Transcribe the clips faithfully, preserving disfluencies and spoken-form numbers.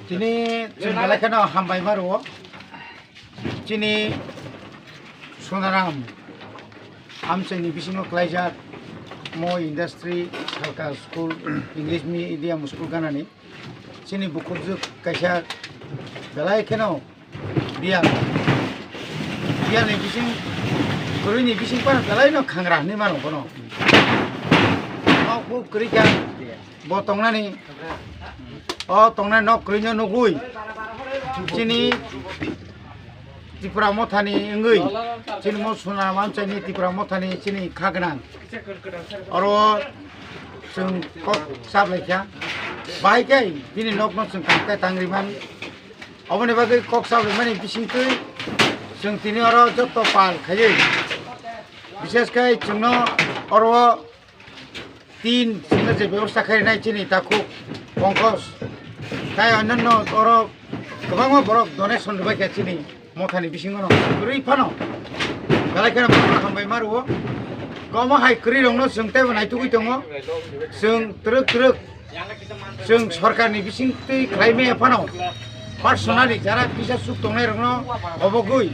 Tini chwng belai kheno hambai ma rwo. Chini Sonaram amchaini bisingo klaijak mo industry salka school, English medium school ganani. Chini bukhukjwk kaisa belai kheno biyal, biyalni bising, kwrwini bising phano belaino khangra hinwi mano bono. Nok bo kwrwi kha, bo tongnani, o tongnai nok kwrwino nugwi chini Tipra Mothani wngwi, chini mo Sonaram amchaini Tipra Mothani chini kha gwnang. Oro chwng kok chaplaikha. Bahai khe bini nokno chwng tangkhe tangriman. Oboni bagwi kok chaplaimani bisingtwi chwng tini oro jotto pal khaiwi, bishesh khe chwngno oro tin chwngno je bebosta khainai chini takhuk Pankaj, tai onyanno oro kwbangma borok donation rwbaikha chini Mothani bisingo no kwrwi phano belai kheno bono hambai ma rwo. Komo hai kwrwi rokno chwng teibo naitugwi tongo. Chwng twrwk twrwk chwng sorkarni bisingtwi khlai maya phano personally jara kisa suk tongnai rokno obogwi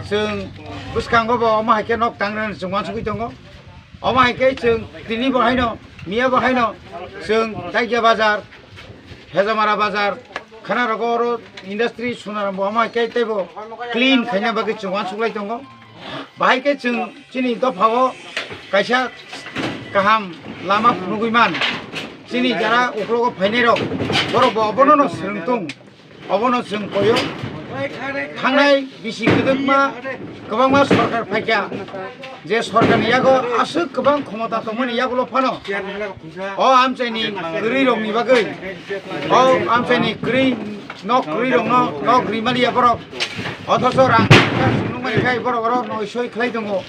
chwng bwskango bo omo hai khe nok tangrani chwng uansugwi tongo. Omo hai khe chwng tini bo haino, miya bo haino chwng Daigya bazar, Hejamara bazar, khana rogo oro industry Sonaram bo omo hai khe teibo clean khaina bagwi chwng uansuk lai tongo. Bahai khe chwng chini dophao kaisa kaham lama phunugwi man. Chini jara uklogo phainai rok, borok bo obono no swrwng tong. Obono chwng koyo. Thangnai bisi kwdwkma kwbangma sorkar phaikha, je sorkarni yago aswk kwbang khomota tongmani yagulo phano o amchaini kwrwi rokni bagwi, o amchaini kwrwi nok kwrwi rokno nok rimaliya borok, othocho rang chwng nukmani khai borok oro noisoi khlai tongo.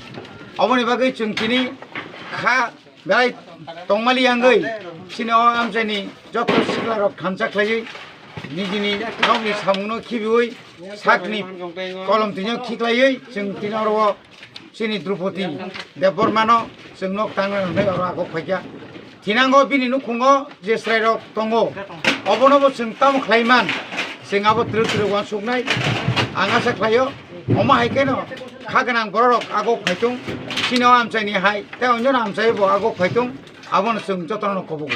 Oboni bagwi chwng tini kha belai tongmali yangwi, chini o amchaini joto sikla rok thansa khlaiwi, nijini nokni samungno khibiwi, sakni kolom twino khiklaiwi, chwng tini oro o chini Drupadi Debbarmano chwng nok tangna hwnwi oro agok phaikha. Thinango bini nukhungo je chwrairok tongo, obonobo chwng tamo khlaiman, chwng abo twrwk twrwk uansuknai, ang asa khlaio. Omo hai kheno kha gwnang bororok agok phaitung, chini o amchaini hai tei onyono amchai bo agok phaitung, abono chwng jotono kobogo.